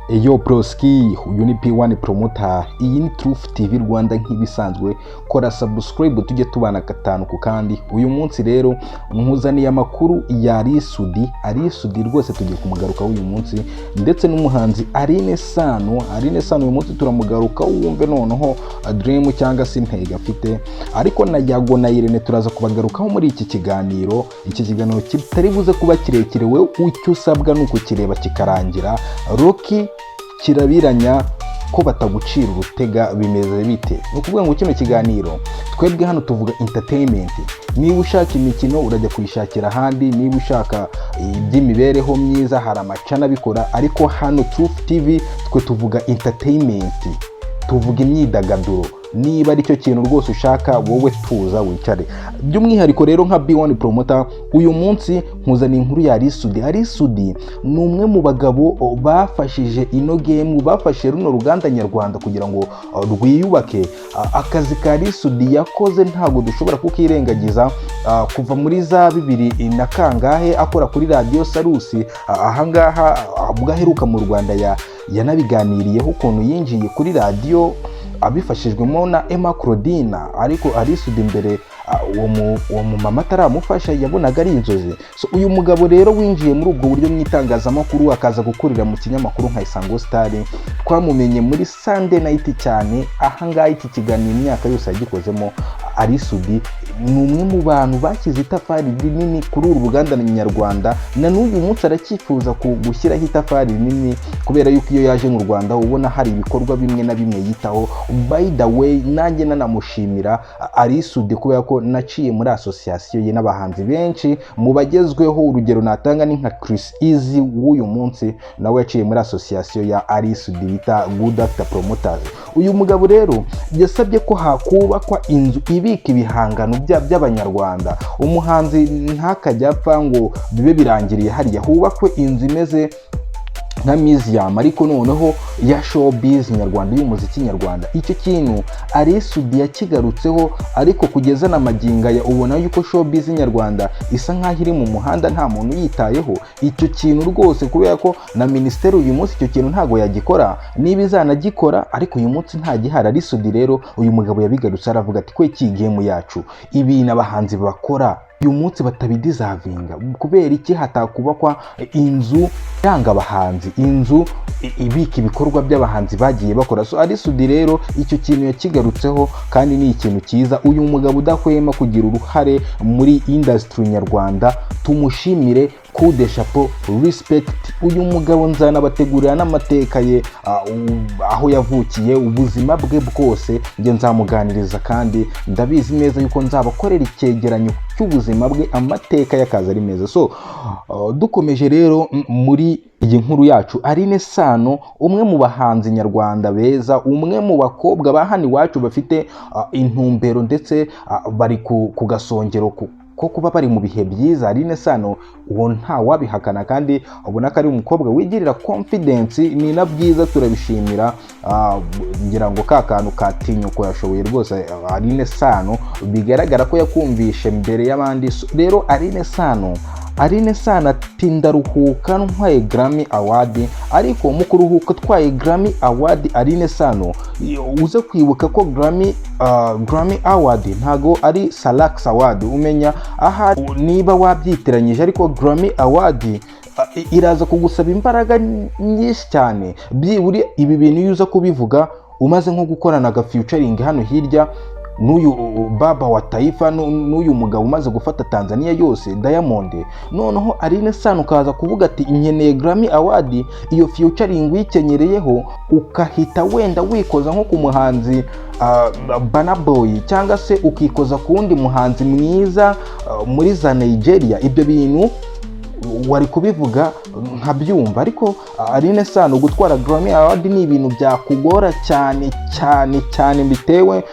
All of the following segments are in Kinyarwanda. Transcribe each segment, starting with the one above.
Eyo broski, uyu ni P1 Promoter, iyi ni Truth TV Rwanda. Nk'ibisanzwe, kora subscribe tujye tubana gatanu ku kandi. Uyu munsi rero nkuzaniye amakuru ya Ally Soudy. Ally Soudy rwose tugiye kumugarukaho uyu munsi, ndetse n'umuhanzi Aline Sano. Aline Sano uyu munsi turamugarukaho, wumve noneho dream cyangwa se intego afite. Ariko na Yago na Irene turaza kubagarukaho muri iki kiganiro. Iki kiganiro kitari buze kuba kirekire, wowe icyo usabwa ni ukukireba kikarangira. Rocky Kirabiranya ko batagucira urutega, bimeze bite? Ni ukuvuga ngo kino kiganiro twebwe hano tuvuga entertainment. Niba ushaka imikino, urajya kuyishakira ahandi. Niba ushaka iby'imibereho myiza, hari amacana abikora. Ariko hano Truth TV twe tuvuga entertainment, tuvuga imyidagaduro. Niba aricyo kintu rwose ushaka, wowe tuza wicare. By'umwihariko rero nka B1 Promoter, uyu munsi nkuzaniye inkuru ya Ally Soudy. Ally Soudy ni umwe mu bagabo bafashije ino game, bafashe runo ruganda nyarwanda kugira ngo rwiyubake. Akazi ka Ally Soudy yakoze ntabwo dushobora kukirengagiza, kuva muri za bibiri na kangahe akora kuri Radiyo Salus. Ahangaha ubwo aheruka mu Rwanda yanabiganiriyeho ukuntu yinjiye kuri radiyo abifashijwemo na Emma Claudine. Ariko Ally Soudy imbere uwo mumama ataramufasha yabonaga ari inzozi. So uyu mugabo rero winjiye muri ubwo buryo mu itangazamakuru, akaza gukorera mu kinyamakuru nka Isango Star, twamumenye muri Sunday Night cyane. Ahangaha iki kiganiro imyaka yose yagikozemo. Ally Soudy ni umwe mu bantu bashyize itafari rinini kuri uru ruganda nyarwanda, na n'uyu munsi aracyifuza gushyiraho itafari rinini, kubera yuko iyo yaje mu Rwanda ubona hari ibikorwa bimwe na bimwe yitaho. By the way, nanjye nanamushimira Ally Soudy kubera ko naciye muri association ye n'abahanzi benshi mu bagezweho. Urugero natanga ni nka Chris Easy w'uyu munsi, nawe yaciye muri association ya Ally Soudy bita Good Actor Promoters. Uyu mugabo rero yasabye ko hakubakwa inzu ibika ibihangano by'Abanyarwanda, umuhanzi ntakajya apfa ngo bibe birangiriye hariya. Hubakwe inzu imeze nka museum, ariko noneho ya showbiz nyarwanda, y'umuziki nyarwanda. Icyo kintu Ally Soudy yakigarutseho, ariko kugeza na magingo aya ubona yuko showbiz nyarwanda isa nkaho iri mu muhanda, nta muntu uyitayeho. Icyo kintu rwose, kubera ko na minisiteri uyu munsi icyo kintu ntabwo yagikora, niba izanagikora, ariko uyu munsi nta gihari. Ally Soudy rero, uyu mugabo yabigarutse, aravuga ati: "Kwe game yacu, ibintu abahanzi bakora uyu munsi batabideservinga, kubera iki hatakubakwa inzu iranga abahanzi, inzu ibika ibikorwa by'abahanzi bagiye bakora?" So Ally Soudy rero icyo kintu yakigarutseho kandi ni ikintu cyiza. Uyu mugabo udahwema kugira uruhare muri industry nyarwanda, tumushimire, coup de chapeau, respect. Uyu mugabo nzanabategurira n'amateka ye, aho yavukiye, ubuzima bwe bwose njye nzamuganiriza, kandi ndabizi neza yuko nzabakorera icyegeranyo cy'ubuzima bwe, amateka y'akazi ari meza. So dukomeje rero muri iyi nkuru yacu, Aline Sano, umwe mu bahanzi nyarwanda beza, umwe mu bakobwa ba hano iwacu bafite intumbero, ndetse bari ku gasongero ko kuba bari mu bihe byiza. Aline Sano uwo nta wabihakana, kandi ubona ko ari umukobwa wigirira confidence, ni na byiza, turabishimira. Ngira ngo ka kantu katinyuko yashoboye rwose, Aline Sano bigaragara ko yakumvishe mbere y'abandi. So, rero Aline Sano ati: "Ndaruhuka ntwaye Grammy Award." Ariko mu kuruhuka atwaye Grammy Award, Aline Sano, uze kwibuka ko Grammy Award ntago ari Salax Award. Umenya aha niba wabyitiranyije, ariko Grammy Award iraza kugusaba imbaraga nyinshi cyane. Byibura ibi bintu iyo uza kubivuga umaze nko gukorana aga featuring hano hirya n'uyu baba wa Taifa, n'uyu mugabo umaze gufata Tanzania yose, Diamond, noneho Aline Sano ukaza kuvuga ati: "Nkeneye Grammy Award," iyo featuring uyikenyereyeho, ukahita wenda wikoza nko ku muhanzi Burna Boy, cyangwa se ukikoza ku wundi muhanzi mwiza muri za Nigeria, ibyo bintu wari kubivuga nkabyumva. Ariko Aline Sano, gutwara Grammy Award ni ibintu byakugora cyane cyane cyane, bitewe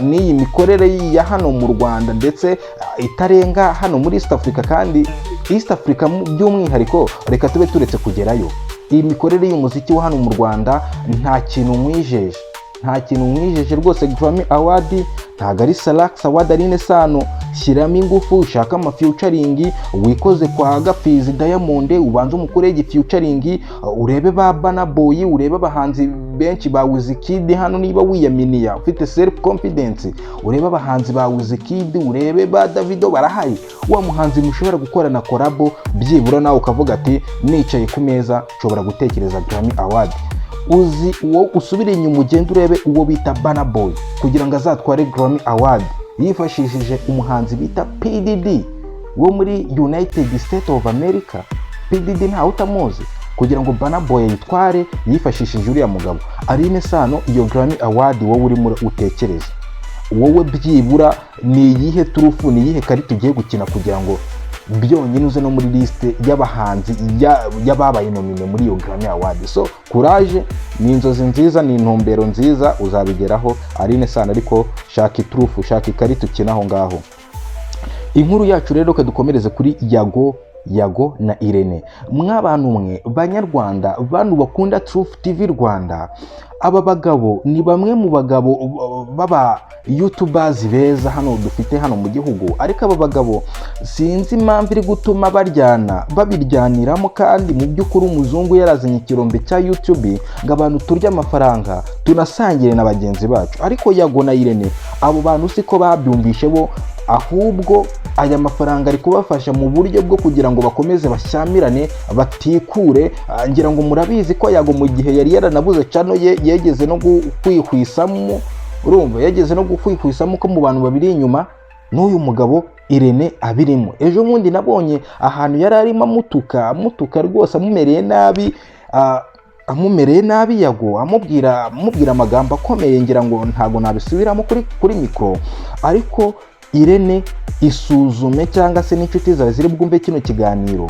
n'iyi mikorere ya hano mu Rwanda, ndetse itarenga hano muri East Africa, kandi East Africa by'umwihariko reka tube turetse kugerayo. Iyi mikorere y'umuziki wa hano mu Rwanda, nta kintu nkwijeje, nta kintu nkwijeje rwose. Grammy Award ntabwo ari Salax Award, Aline Sano. Shyiramo ingufu, ushake amafeaturing, wikoze kwa Gapfizi Diamond, ubanze umukureho igifeaturing, urebe ba Burna Boy, urebe abahanzi benshi ba Wizkid hano. Niba wiyaminiya ufite self confidence, urebe abahanzi ba Wizkid, urebe ba Davido barahari, wa muhanzi mushobora gukorana collabo, byibura nawe ukavuga ati: "Nicaye ku meza nshobora gutekereza Grammy Award." Uzi uwo usubire inyuma ugende urebe uwo bita Burna Boy, kugira ngo azatware Grammy Award yifashishije umuhanzi bita PDD wo muri United States of America. PDD ntawe utamuzi. Kugira ngo Burna Boy yitware yifashishije uriya mugabo Alyn Sano. Iyo Grammy Award wowe urimo utekereza, wowe byibura ni iyihe turufu, ni iyihe karita ugiye gukina kugira ngo byonyine uze no muri lisite y'abahanzi y'ababaye nominé muri iyo Grammy Award? So courage, ni inzozi nziza, ni intumbero nziza, uzabigeraho Alyn Sano, ariko shaka iturufu, shaka ikarita ukina aho ngaho. Inkuru yacu rero dukomereze kuri Yago, Yago na Irene. Mw'abantu mwe Banyarwanda, bantu bakunda Truth TV Rwanda, aba bagabo ni bamwe mu bagabo b'aba youtubers beza hano dufite hano mu gihugu, ariko aba bagabo sinzi impamvu iri gutuma baryana, babiryaniramo, kandi mu by'ukuri umuzungu yarazanye ikirombe cya YouTube ngo abantu turye amafaranga tunasangire na bagenzi bacu. Ariko Yago na Irene, abo bantu siko babyumvishe bo, ahubwo aya mafaranga ari kubafasha mu buryo bwo kugira ngo bakomeze bashyamirane, batikure. Ngira ngo murabizi ko Yago mu gihe yari yaranabuze channel ye yegeze no kwihwisamo, urumva yageze no guhwihwisamo ko mu bantu babiri inyuma n'uyu mugabo Irene abirimo. Ejo bundi nabonye ahantu yari arimo amutuka, amutuka rwose, amumereye nabi, amumereye nabi Yago, amubwira amagambo akomeye. Ngira ngo ntabwo nabisubiramo kuri mikoro, ariko Irene, isuzume, cyangwa se n'inshuti zawe ziri bwumve kino kiganiro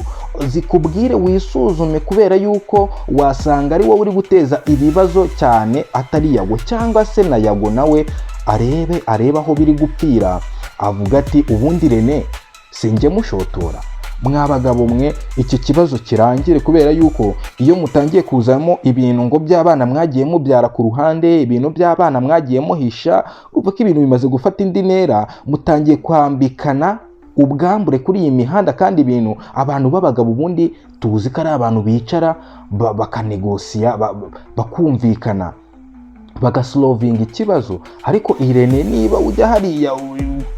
zikubwire wisuzume, kubera yuko wasanga ari wowe uri guteza ibibazo cyane atari Yago, cyangwa se na Yago nawe arebe aho biri gupfira, avuga ati: "Ubundi Irene sinjye mushotora." Mwa bagabo mwe, iki kibazo kirangire, kubera yuko iyo mutangiye kuzamo ibintu ngo by'abana mwagiye mubyara ku ruhande, ibintu by'abana mwagiye muhisha, urumva ko ibintu bimaze gufata indi ntera. Mutangiye kwambikana ubwambure kuri iyi mihanda, kandi ibintu abantu b'abagabo ubundi tuzi ko ari abantu bicara bakanegosiya, bakumvikana, bagasolvinga ikibazo. Ariko Irene, niba ujya hariya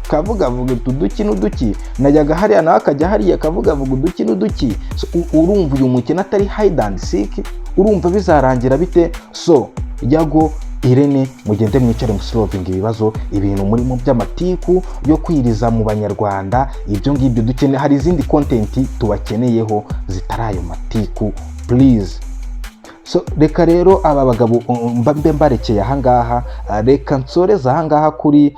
ukavugavuga utu duki n'uduki, najyaga hariya nawe akajya hariya akavugavuga uduki n'uduki, so, urumva uyu mukino atari hide and seek? Urumva bizarangira bite? So Yago, Irene, mugende mwicare musolvinga ibibazo. Ibintu murimo by'amatiku yo kwiriza mu Banyarwanda, ibyo ngibyo dukeneye, hari izindi content tubakeneyeho zitari ayo matiku, please. So reka rero aba bagabo mbe mbarekeye ahangaha. Reka nsoreze ahangaha kuri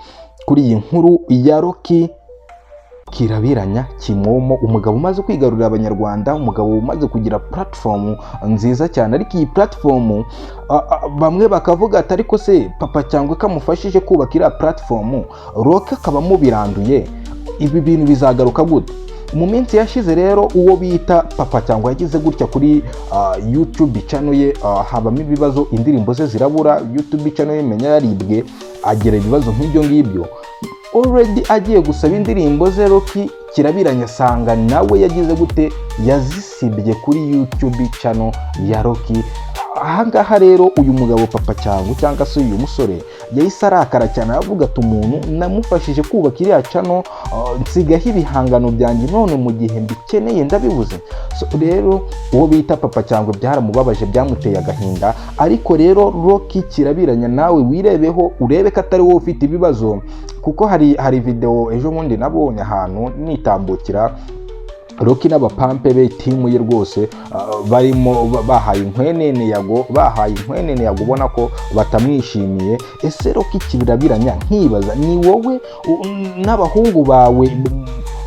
iyi nkuru ya Rocky Kirabiranya Kimomo, umugabo umaze kwigarurira Abanyarwanda, umugabo umaze kugira platform nziza cyane. Ariko iyi platform bamwe bakavuga ati: "Ariko se Papa Cyangwa kamufashije kubaka iriya platform, Rocky akaba amubiranduye, ibi bintu bizagaruka gute?" Mu minsi yashize rero uwo bita Papa Cyangwa yagize gutya kuri YouTube channel ye habamo ibibazo, indirimbo ze zirabura, YouTube channel ye menya yaribwe, agira ibibazo nk'ibyo ngibyo. Already agiye gusaba indirimbo ze Rocky Kirabiranya, asanga nawe yagize gute? Yazisibye kuri YouTube channel ya Rocky. Ahangaha rero uyu mugabo Papa Cyangwa se uyu musore yahise arakara cyane, aravuga ati: "Umuntu namufashije kubaka iriya channel, nsigaho ibihangano byanjye, none mu gihe mbikeneye ndabibuze." So, rero uwo bita Papa Cyangwa byaramubabaje, byamuteye agahinda. Ariko rero Rocky Kirabiranya, nawe wirebeho, urebe ko atari wowe ufite ibibazo, kuko hari video ejo bundi nabonye ahantu nitambukira, Rocky n'abapampe be, team ye rwose, barimo bahaye inkwenene Yago, bahaye inkwenene Yago, ubona ko batamwishimiye. Ese Rocky Kirabiranya, nkibaza, ni wowe n'abahungu bawe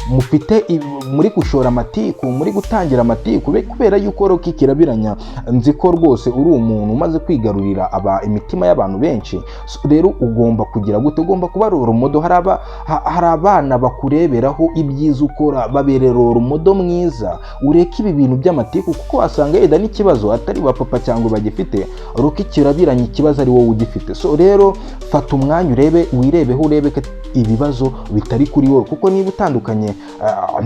mufite Muri gushora amatiku, muri gutangira amatiku, kubera yuko Rocky Kirabiranya, nzi ko rwose uri umuntu umaze kwigarurira imitima y'abantu benshi. So, rero ugomba kugira gute? Ugomba kuba role model. Hari abana bakureberaho ibyiza ukora, babere role model mwiza, ureke ibi bintu by'amatiku, kuko wasanga yenda n'ikibazo atari ba Papa cyangwa bagifite. Rocky Kirabiranya, ikibazo ari wowe ugifite. So rero fata umwanya urebe, wirebeho, urebe ko ibibazo bitari kuri wowe, kuko niba utandukanye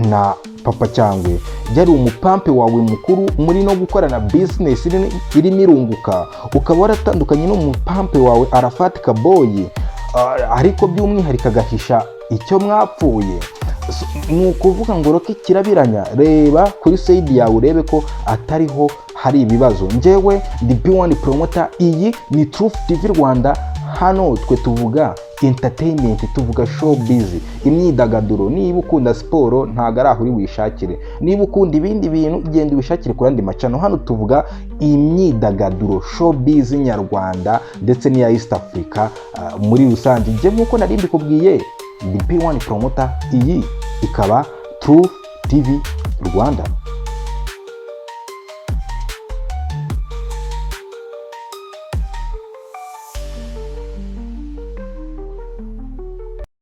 na Papa Cyangwe, yari umupampe wawe mukuru muri no gukorana business irimo irunguka, ukaba waratandukanye n'umupampe wawe Arafat Kaboyi, ariko by'umwihariko agahisha icyo mwapfuye. So, ni ukuvuga ngo Rocky Kirabiranya, reba kuri side yawe, urebe ko atariho hari ibibazo. Njyewe ndi B1 Promoter, iyi ni Truth TV Rwanda. Hano twe tuvuga entertainment, tuvuga showbiz, imyidagaduro. Niba ukunda siporo, ntabwo ari aho uri wishakire. Niba ukunda ibindi bintu, genda ubishakire ku yandi macano. Hano tuvuga imyidagaduro, showbiz nyarwanda ndetse n'iya East Africa muri rusange. Njye nk'uko nari mbikubwiye, ndi B1 Promoter, iyi ikaba Truth TV Rwanda.